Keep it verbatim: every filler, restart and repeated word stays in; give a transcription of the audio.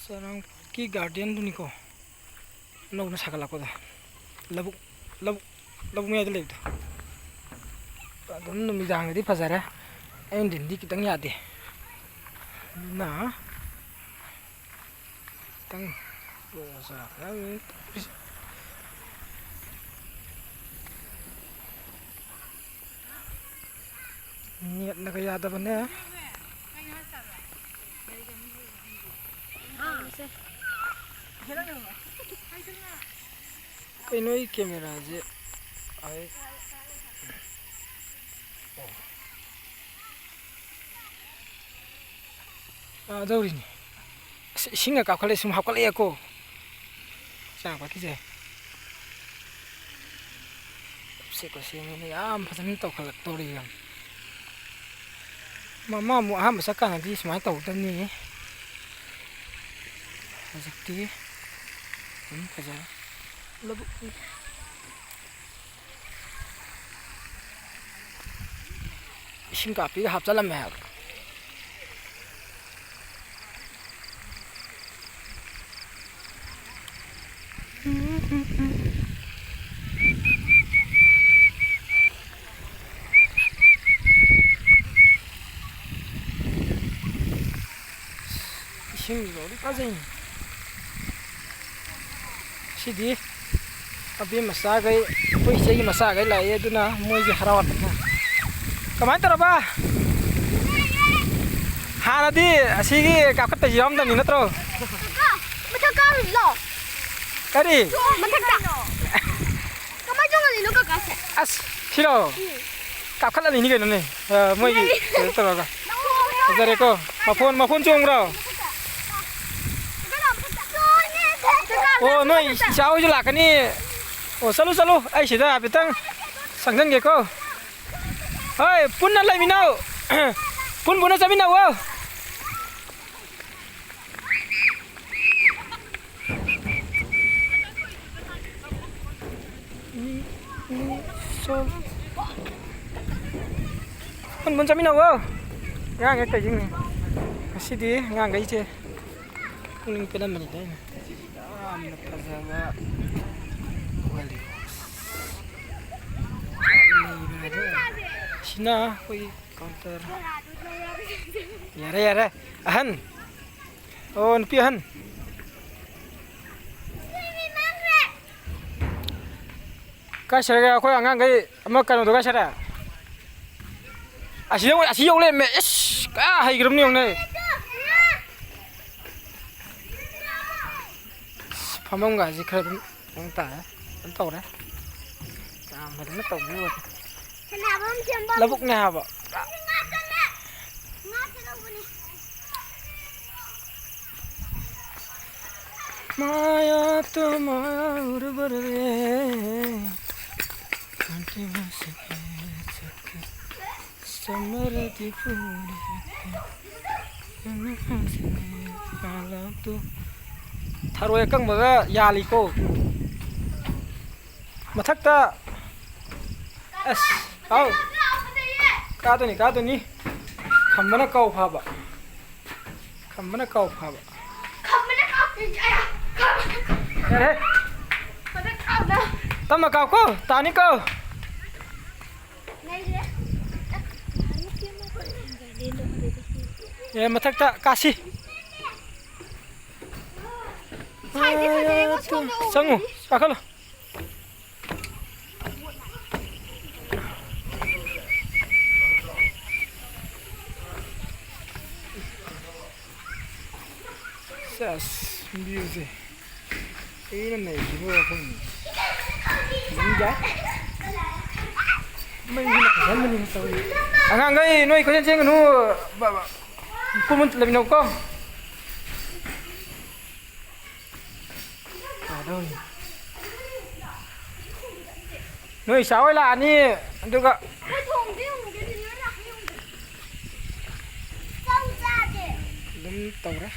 ꯇꯔꯥꯡꯀꯤ ꯒꯥꯔꯗꯦꯟꯗꯨꯅꯤꯀꯣ, ꯑꯅꯧꯅ ꯁꯥꯒꯠꯂꯛꯄꯗꯣ, ꯂꯧꯕꯨꯛ, ꯂꯧꯕꯨꯛ, ꯂꯧꯕꯨꯛ ꯃꯌꯥꯏꯗ ꯂꯩꯕꯗꯣ꯫ ꯑꯗꯨꯝ ꯅꯨꯃꯤꯗꯥꯡꯗꯗꯤ ꯐꯖꯔꯦ, ꯑꯌꯨꯛ ꯅꯨꯡꯊꯤꯟꯗꯤ ꯈꯤꯇꯪ ꯌꯥꯗꯦ꯫ ꯑꯗꯨꯅ ꯈꯤꯇꯪ ꯂꯣꯛ ꯃꯆꯥ ꯈꯔ ꯇꯧꯔꯤꯁꯦ꯫ ꯅꯦꯠꯅꯒ ꯌꯥꯗꯕꯅꯦ꯫ ꯀꯩꯅꯣ ꯑꯩ ꯀꯦꯃꯦꯔꯥꯁꯦ? ꯑꯩ ꯌꯥꯗꯧꯔꯤꯅꯤ꯫ ꯑꯁ, ꯏꯁꯤꯡꯒ ꯀꯥꯞꯈꯠꯂꯛꯑꯦ, ꯁꯨꯝ ꯍꯥꯞꯀꯠꯂꯛꯑꯦꯀꯣ꯫ ꯆꯥꯡ ꯄꯥꯠꯀꯤꯁꯦ꯫ ꯁꯦꯀꯣ ꯁꯦꯝꯕꯅ ꯌꯥꯝ ꯐꯖꯅ ꯇꯧꯈꯠꯂꯛꯇꯧꯔꯤ ꯌꯥꯝ꯫ ꯃꯃꯥ ꯑꯃꯨꯛ ꯑꯍꯥꯟꯕ ꯆꯠꯀꯥꯟꯗꯗꯤ ꯁꯨꯃꯥꯏꯅ ꯇꯧꯗꯕꯅꯤ꯫ ꯍꯧꯖꯤꯛꯇꯤ ꯑꯗꯨꯝ ꯐꯖꯔꯦ꯫ ꯂꯧꯕꯨꯛ ꯏꯁꯤꯡ ꯀꯥꯞꯄꯤꯒ ꯍꯥꯞꯆꯜꯂꯝꯃꯦ ꯍꯥꯏꯕ꯫ ꯏꯁꯤꯡꯁꯤꯐꯥꯎꯗꯤ ꯐꯖꯩ꯫ ꯁꯤꯗꯤ ꯑꯕꯦꯝ ꯃꯆꯥꯈꯩ, ꯑꯩꯈꯣꯏ ꯏꯆꯦꯒꯤ ꯃꯆꯥꯈꯩ ꯂꯥꯛꯏ, ꯑꯗꯨꯅ ꯃꯣꯏꯒꯤ ꯍꯔꯥꯎ ꯍꯔꯥꯎ꯫ ꯀꯃꯥꯏꯅ ꯇꯧꯔꯕ? ꯍꯥꯟꯅꯗꯤ ꯑꯁꯤꯒꯤ ꯀꯥꯈꯠꯄꯁꯤ ꯌꯥꯎꯔꯝꯗꯕꯅꯤ ꯅꯠꯇ꯭ꯔꯣ? ꯃꯊꯛ ꯀꯥꯔꯨꯁꯤ ꯂꯥꯎ꯫ ꯀꯔꯤ? ꯃꯊꯛꯇ꯫ ꯀꯃꯥꯏ ꯆꯣꯡꯍꯜꯂꯤꯅꯣ ꯀꯀꯥꯁꯦ? ꯑꯁ, ꯁꯤꯔꯣ? ꯎꯝ꯫ ꯀꯥꯞꯈꯠꯂꯜꯂꯤꯅꯤ ꯀꯩꯅꯣꯅꯦ꯫ ꯑ, ꯃꯣꯏꯒꯤ ꯌꯥꯏ꯫ ꯀꯩꯅꯣ ꯇꯧꯔꯒ꯫ ꯅꯪ ꯐꯖꯔꯦꯀꯣ꯫ ꯃꯈꯣꯟ, ꯃꯈꯣꯟ ꯆꯣꯡꯕ꯭ꯔꯣ? ꯀꯀꯥ, ꯃꯊꯛꯇ꯫ ꯑꯣ, ꯅꯣꯏ ꯃꯊꯛꯇ꯫ ꯏꯆꯥ ꯍꯣꯏꯁꯨ ꯂꯥꯛꯀꯅꯤ꯫ ꯑꯣ, ꯆꯠꯂꯨ, ꯆꯠꯂꯨ꯫ ꯑꯩ ꯁꯤꯗ ꯍꯥꯏꯐꯦꯠꯇꯪ ꯆꯪꯁꯟꯒꯦꯀꯣ꯫ ꯍꯣꯏ, ꯄꯨꯟꯅ ꯂꯩꯃꯤꯟꯅꯧ꯫ ꯄꯨꯟ ꯄꯨꯟꯅ ꯆꯠꯃꯤꯟꯅꯧ꯫ ꯄꯨꯟ ꯄꯨꯟ ꯆꯠꯃꯤꯟꯅꯧꯋꯣ꯫ ꯑꯉꯥꯡꯈꯩ ꯀꯩꯁꯤꯡꯅꯤ꯫ ꯉꯁꯤꯗꯤ ꯑꯉꯥꯡꯈꯩꯁꯦ ꯄꯨꯛꯅꯤꯡ ꯄꯦꯜꯂꯝꯕꯅꯤꯗ ꯑꯩꯅ꯫ ꯌꯥꯝꯅ ꯐꯖꯕ ꯑꯣꯏꯍꯜꯂꯤ꯫ ꯁꯤꯅ ꯑꯩꯈꯣꯏꯒꯤ counter꯫ ꯌꯥꯔꯦ, ꯌꯥꯔꯦ꯫ ꯑꯍꯟ꯫ ꯑꯣ, ꯅꯨꯄꯤ ꯑꯍꯟ꯫ ꯀꯥꯏ ꯆꯠꯈ꯭ꯔꯒꯦ ꯑꯩꯈꯣꯏ ꯑꯉꯥꯡꯈꯩ? ꯑꯃ ꯀꯩꯅꯣꯗꯣ ꯀꯥꯏ ꯆꯠꯈ꯭ꯔꯦ? ꯑꯁꯤ ꯌꯧ-, ꯑꯁꯤ ꯌꯧ ꯂꯩꯔꯝꯃꯦ꯫ ꯏꯁ, ꯀꯌꯥ ꯍꯩꯈ꯭ꯔꯕꯅꯣ ꯌꯦꯡꯉꯨꯅꯦ꯫ ꯏꯁ, ꯐꯝꯐꯝꯒꯁꯤ ꯈꯔ ꯑꯗꯨꯝ ꯃꯑꯣꯡ ꯇꯥꯔꯦ꯫ ꯑꯗꯨꯝ ꯇꯧꯔꯦ꯫ ꯌꯥꯝ ꯐꯖꯅ ꯇꯧꯕꯤꯌꯨ꯫ ꯁꯥꯟꯅꯐꯝ ꯁꯦꯝꯕ꯫ ꯂꯧꯕꯨꯛꯅꯦ ꯍꯥꯏꯕ꯫ ꯉꯥ ꯆꯠꯂꯦ꯫ ꯉꯥ ꯆꯠꯂꯧꯕꯅꯦ꯫ माया तो माया उर्वर रे, कांटे बस के चक, समर दी पूरी के, ꯊꯔꯣꯏ ꯑꯀꯪꯕꯒ ꯌꯥꯜꯂꯤꯀꯣ꯫ ꯃꯊꯛꯇ꯫ ꯑꯁ, ꯍꯥꯎ꯫ ꯀꯥꯗꯣꯏꯅꯤ, ꯀꯥꯗꯣꯏꯅꯤ꯫ ꯈꯝꯕꯅ ꯀꯥꯎ ꯐꯥꯕ꯫ ꯈꯝꯕꯅ ꯀꯥꯎ ꯐꯥꯕ꯫ ꯈꯝꯕꯅ ꯀꯥꯎ-, ꯑꯌꯥ! ꯈꯝꯕꯅ ꯀꯥꯎ-, ꯌꯥꯔꯦ꯫ ꯈꯝꯕꯅ ꯀꯥꯎꯅ꯫ ꯇꯞꯅ ꯀꯥꯎꯀꯣ, ꯇꯥꯅꯤꯀꯣ꯫ ꯂꯩꯔꯦ꯫ ꯑꯦ, ꯃꯊꯛꯇ ꯀꯥꯁꯤ꯫ ꯁꯥꯏꯁꯦ ꯐꯖꯔꯦꯀꯣ, ꯁꯣꯝꯗ ꯎꯕꯗꯗꯤ꯫ ꯆꯪꯉꯨ, ꯀꯥꯈꯠꯂꯣ꯫ ꯁꯦꯁ, view ꯁꯦ꯫ ꯑꯩꯅ ꯅꯩꯈꯤꯕ ꯋꯥꯐꯝꯅꯤ꯫ ꯌꯦꯡ ꯌꯥꯏ꯫ ꯃꯩꯁꯤꯅ ꯐꯖꯍꯟꯕꯅꯤ ꯇꯧꯔꯤ꯫ ꯑꯉꯥꯡꯈꯩ, ꯅꯣꯏ ꯀꯣꯏꯆꯦꯟ ꯆꯦꯟꯒꯅꯨ꯫ ꯕ-, ꯕ-, ꯃꯄꯨꯟ ꯄꯨꯟ ꯂꯩꯃꯤꯟꯅꯧꯀꯣ꯫ ꯌꯥꯗꯧꯔꯤ꯫ ꯅꯣꯏ ꯏꯆꯥ ꯍꯣꯏ ꯂꯥꯛꯑꯅꯤ, ꯑꯗꯨꯒ ꯑꯗꯨꯝ ꯇꯧꯔꯦ꯫